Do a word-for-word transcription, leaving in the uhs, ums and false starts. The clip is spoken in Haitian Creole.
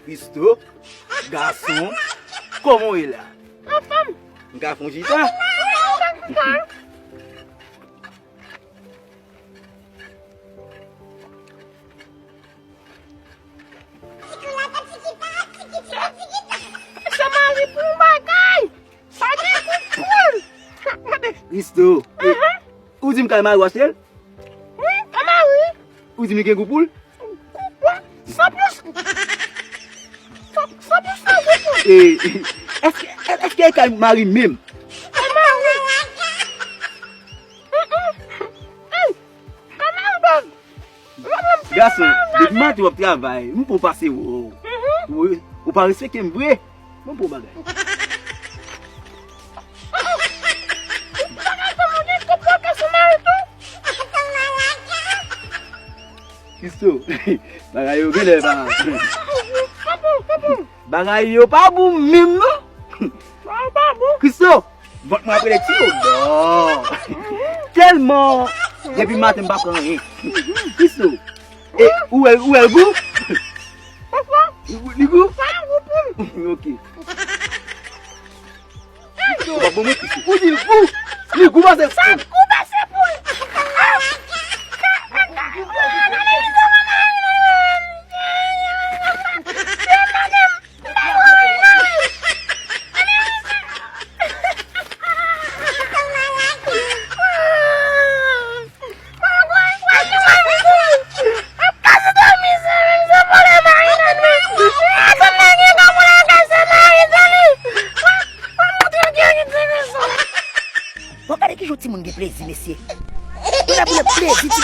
Christo, gason, kòman w ye la? Anfòm. M ka fè yon chita? Sa mari pou yon bagay. Sa gen kout poul. Christo, ou di m kay mari w achte l? Wi, kay mari. Ou di m li gen kout poul? San pou san. San, san pou san, san pou san. E, èske, èske e kay mari menm? Kay mari. Kay mari, baz. Gason, depi maten w ap travay, m pran w pase wè w. Ou, ou pa respekte m vre. Bon, bon bagay. Christo, bagay yo genlè pa. Bagay yo pa bon menm non. Christo, vant mwen ap rele ti odò. Tèlman, depi maten m pa pran anyen. Christo, e, ou wè, ou wè l gou? Li gou? Ok. Ou pa bon mwen pise. Ou di l gou. Li gou pase poul. Sa gou pase poul. Bon, gade kijan timoun gen plezi, mesye. Yo la pou plezi, ti